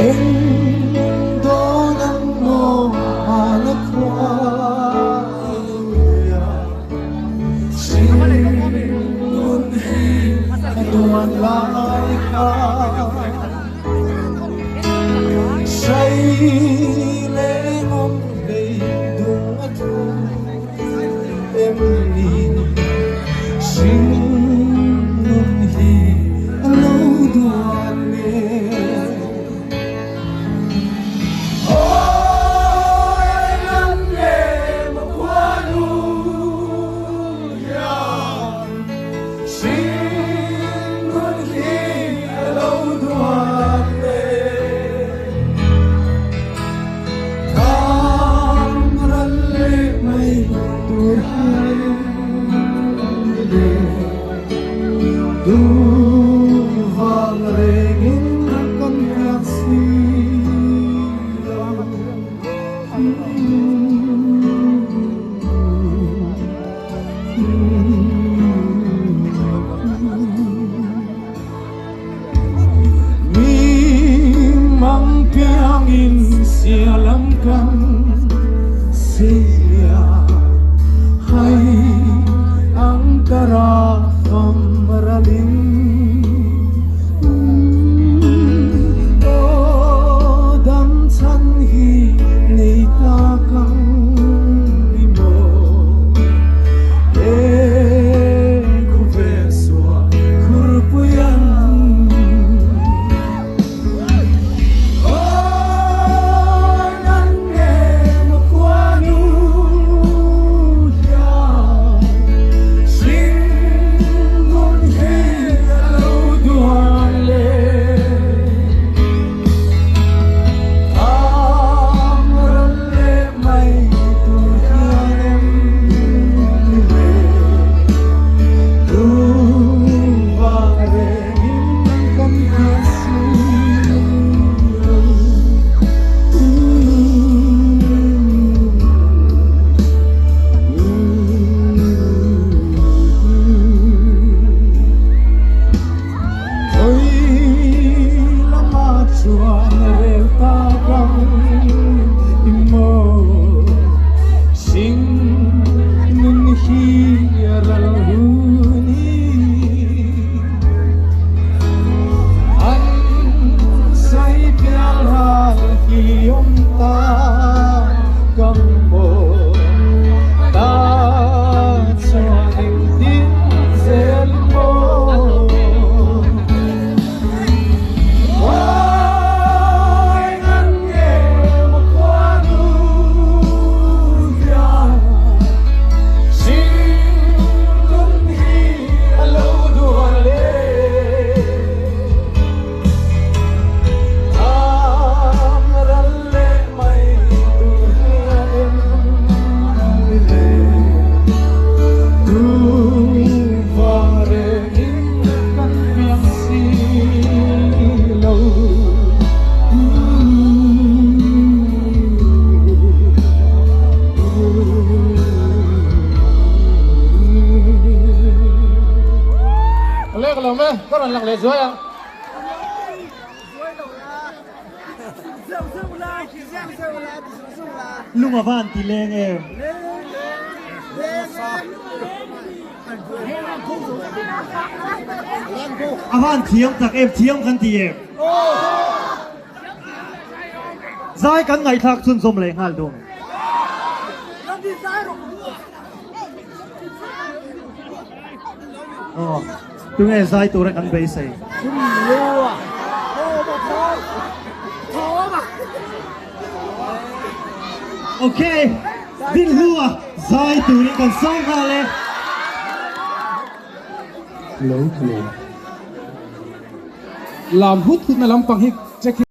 Eng dawn ang maw hmana khua luia Hringnun hi a duan lai kha Sei leng awm hlei dung a thu em ni Hringnun hi a lo duan e. Mi mang piangin sialam kan seia hai angkara fam ralin Aw dam chhan hi nei ta kang ni maw He khawvel suah khurpui ang Awi nan nge maw khuanu hian Hringnun hi a lo duan le. Ang ral leh mai tur hian em ni le? Tuvang rengin kan pian si lo. Oi lama chuan rel ta kang i maw Hring nun hi a ral hun hi An sai pial hal hi awm ta kang maw Ta chuan engtin zel maw Mawi ngan nge maw khuanu hian Hringnun hi a lo duan le Tham ral leh mai tur hian em ni le Tuvang rengin kan piang si lo. Ka lek lo me, ka rawn lang leh zuai a. Lung a van ti leng em? A van thiam tak em? Thiam kan ti em? Zai kan ngaihthlak chhunzawm leh nghal dun. Aw, tunge zai tura kan beisei? Ok, Dinhlua zai turin kan sawm nghal e. Hello, hello. Lam hut hutna lampang hi check hi.